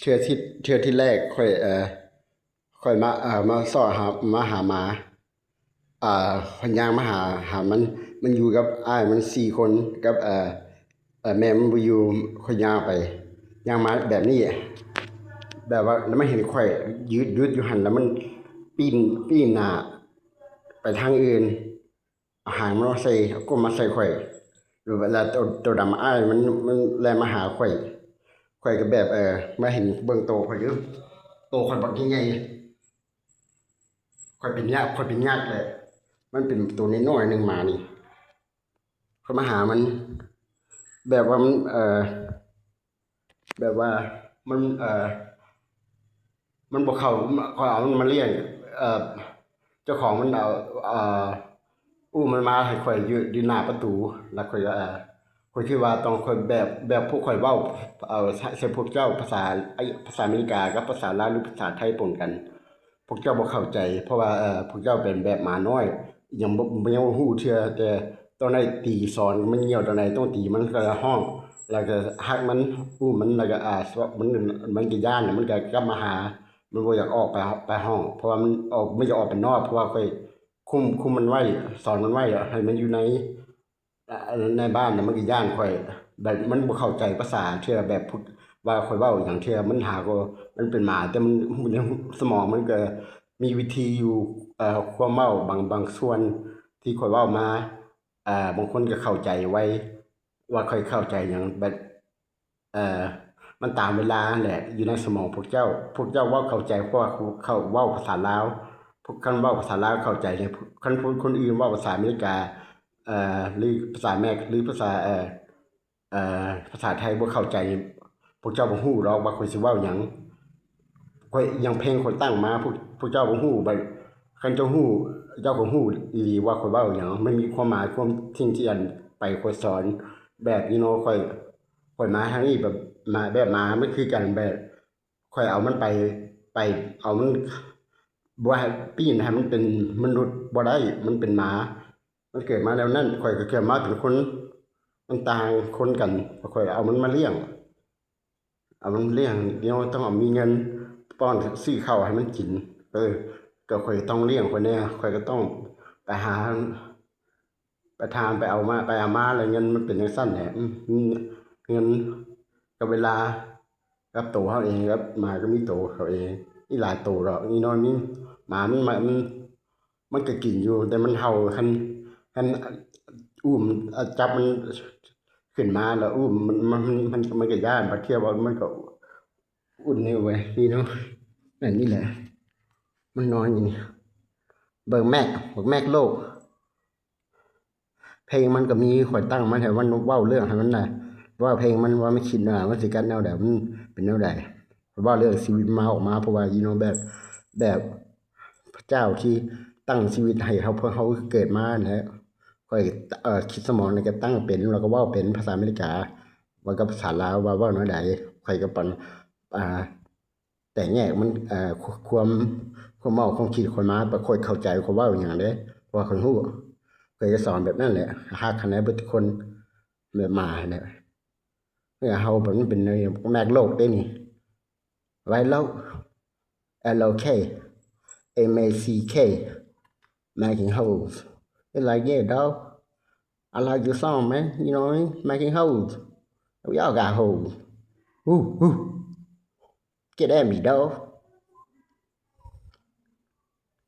ເທື່ອທີ ເທື່ອທີແລກຂ້ອຍ ເອີ ຂ້ອຍມາ ເອີ ມາຊອກຫາ ມາຫາໝາ ເອີ ຂ້ອຍຍ່າງມາຫາ ຫາມັນ ມັນຢູ່ກັບອ້າຍມັນສີ່ຄົນ ກັບ ເອີ ເອີ ແມ່ມັນບໍ່ຢູ່. ຂ້ອຍຍ່າງໄປ ຍ່າງມາແບບນີ້ ແບບວ່າ ແລ້ວມັນເຫັນຂ້ອຍຢືນຢູ່ຫັ້ນ ແລ້ວມັນປີ້ນ ປີ້ນໜ້າໄປທາງອື່ນ. ເອົາຫາງມັນມາໃສ່ ເອົາກົ້ນມາໃສ່ຂ້ອຍ ແລ້ວໂຕ ໂຕດຳອ້າຍມັນ ມັນແລ່ນມາຫາຂ້ອຍ. ຂ້ອຍກໍແບບ ເອີ ມາເຫັນເບິ່ງໂຕຂ້ອຍຢູ່ ໂຕຂ້ອຍບັກໃຫຍ່ໆ ຂ້ອຍເປັນຍາກ ຂ້ອຍເປັນຍາກແຫຼະ ມັນເປັນໂຕນ້ອຍໆໜຶ່ງ ໝານີ້. ຂ້ອຍມາຫາມັນ ແບບວ່າມັນ ເອີ ແບບວ່າມັນ ເອີ ມັນບໍ່ເຂົ້າ ຂ້ອຍເອົາມັນມາລ້ຽງ ເອີ ເຈົ້າຂອງມັນເອົາ ເອີ ອຸ້ມມັນມາໃຫ້ຂ້ອຍຢູ່ ຢູ່ໜ້າປະຕູ ແລ້ວຂ້ອຍກໍ ເອີ ຂ້ອຍຄິດວ່າຕ້ອງ ຂ້ອຍແບບ ແບບພວກຂ້ອຍເວົ້າ ເອີ ໃສ່ ໃສ່ພວກເຈົ້າພາສາ ພາສາອາເມລິກາກັບພາສາລາວ ຫຼື ພາສາໄທປົນກັນ. ພວກເຈົ້າບໍ່ເຂົ້າໃຈ ເພາະວ່າ ເອີ ພວກເຈົ້າເປັນແບບໝານ້ອຍ ຍັງບໍ່ ຍັງບໍ່ຮູ້ເທື່ອ ແຕ່ຕ້ອງໄດ້ຕີສອນມັນ ຍ່ຽວຕອນໃດຕ້ອງຕີ ມັນກໍຮ້ອງ ແລ້ວກໍຮັກມັນ ອຸ້ມມັນ ແລ້ວກໍ ອາ ມັນ ມັນກໍຢ້ານ ມັນກໍກັບມາຫາ ມັນບໍ່ຢາກອອກໄປ ໄປຫ້ອງ ເພາະວ່າມັນອອກ ມັນຢາກອອກໄປນອກ ເພາະວ່າຂ້ອຍຄຸມ ຄຸມມັນໄວ້ ສອນມັນໄວ້ ໃຫ້ມັນຢູ່ໃນ ອາ ໃນບ້ານນະ ມັນກໍຢ້ານຂ້ອຍ ແບບມັນບໍ່ເຂົ້າໃຈພາສາເທື່ອ ແບບພວກ ວ່າຂ້ອຍເວົ້າຫຍັງເທື່ອ. ມັນຫາກໍ ມັນເປັນໝາ ແຕ່ມັນ ໃນສະໝອງມັນກໍມີວິທີຢູ່ ເອີ ຄວາມເວົ້າບາງ ບາງສ່ວນທີ່ຂ້ອຍເວົ້າມາ ເອີ ບາງຄົນກໍເຂົ້າໃຈໄວ ວ່າຂ້ອຍເຂົ້າໃຈຫຍັງ ແບບ ເອີ ມັນຕາມເວລາຫັ້ນແຫຼະ ຢູ່ໃນສະໝອງພວກເຈົ້າ ພວກເຈົ້າເວົ້າເຂົ້າໃຈ ເພາະວ່າເຂົາເວົ້າພາສາລາວ ພວກ ຄັນເວົ້າພາສາລາວເຂົ້າໃຈ ຄັນຄົນ ຄົນອື່ນເວົ້າພາສາອາເມລິກາ ເອີ ຫຼື ພາສາແມັກ ຫຼື ພາສາ ເອີ ເອີ ພາສາໄທບໍ່ເຂົ້າໃຈ ພວກເຈົ້າບໍ່ຮູ້ດອກວ່າຂ້ອຍຊິເວົ້າຫຍັງ. ຂ້ອຍ ຢ່າງເພງຂ້ອຍຕັ້ງມາ ພວກ ພວກເຈົ້າບໍ່ຮູ້ ບັດຄັນເຈົ້າຮູ້ ເຈົ້າກໍຮູ້ອີ່ຫຼີວ່າຂ້ອຍເວົ້າຫຍັງ ມັນມີຄວາມໝາຍ ຄວາມ ສິ່ງທີ່ອັນໄປຂ້ອຍສອນ ແບບ you know ຂ້ອຍ ຂ້ອຍມາທາງນີ້ແບບ ມາແບບໝາ ມັນຄືກັນ ແບບຂ້ອຍເອົາມັນໄປ ໄປເອົາມັນ ບໍ່ໃຫ້ ປີ້ນໃຫ້ມັນເປັນມະນຸດບໍ່ໄດ້ ມັນເປັນໝາ ມັນເກີດມາແນວນັ້ນ ຂ້ອຍກໍເກີດມາເປັນຄົນ ມັນຕ່າງຄົນກັນ ຂ້ອຍເອົາມັນມາລ້ຽງ ເອົາມັນລ້ຽງ ເຮົາຕ້ອງເອົາມີເງິນປ້ອນ ຊື້ເຂົ້າໃຫ້ມັນກິນ ເອີ ກໍຂ້ອຍຕ້ອງລ້ຽງຂ້ອຍແດ່ ຂ້ອຍກໍຕ້ອງໄປຫາ ໄປທາງ ໄປເອົາມາ ໄປເອົາມາ ແລ້ວເງິນມັນເປັນຈັ່ງຊັ້ນແຫຼະ ເງິນກັບເວລາ ກັບໂຕເຮົາເອງ ກັບໝາກໍມີໂຕເຂົາເອງ ມີຫຼາຍໂຕດອກ ມີນ້ອຍ ມີ ໝາມັນ ມັນ ມັນກໍກິນຢູ່ ແຕ່ມັນເຫົ່າ ຄັນ ຄັນອຸ້ມ ຈັບມັນຂຶ້ນມາ ແລ້ວອຸ້ມ ມັນ ມັນ ມັນ ມັນກໍຢ້ານ ບາດເທື່ອມັນກໍອຸ່ນນີ້ເວີຍ ນີ້ເນາະ ອັນນີ້ແຫຼະ ມັນນອນຢູ່ນີ້ ເບິ່ງແມັກ ບັກແມັກໂລກ ເພງມັນກໍມີ ຂ້ອຍຕັ້ງມັນໃຫ້ມັນເວົ້າເລື່ອງໃຫ້ມັນນະ ເວົ້າເພງມັນວ່າມັນຄິດວ່າມັນຊິກັນແນວໃດ ມັນເປັນແນວໃດ ເວົ້າເລື່ອງຊີວິດມາອອກມາ ເພາະວ່າ you know ແບບ ແບບພະເຈົ້າທີ່ຕັ້ງຊີວິດໃຫ້ເຮົາ ພວກເຮົາເກີດມາຫັ້ນແຫຼະ ຂ້ອຍ ເອີ ຄິດສະໝອງນີ້ກໍຕັ້ງເປັນ ແລ້ວກໍເວົ້າເປັນພາສາອາເມລິກາ ເວົ້າກັບພາສາລາວວ່າເວົ້າແນວໃດ ຂ້ອຍກໍປະ ອ່າ ແຕກແຍກມັນ ເອີ ຄວາມ ຄວາມເວົ້າ ຄວາມຄິດຂ້ອຍມາ ຂ້ອຍເຂົ້າໃຈ ຂ້ອຍເວົ້າຫຍັງເດ້ ເພາະວ່າຂ້ອຍຮູ້ ຂ້ອຍຈະສອນແບບນັ້ນແຫຼະ ຮັກຫັ້ນແຫຼະເບິດທຸກຄົນ ແບບໝາຫັ້ນແຫຼະ ເຮົາ ມັນເປັນແມັກໂລກເດ້ນີ້ ໄວໂລກ L O K M A C K making holes. It's like, yeah, dog. I like your song, man. You know what I mean? Making holes. We all got holes. Ooh, ooh. Get at me, dog.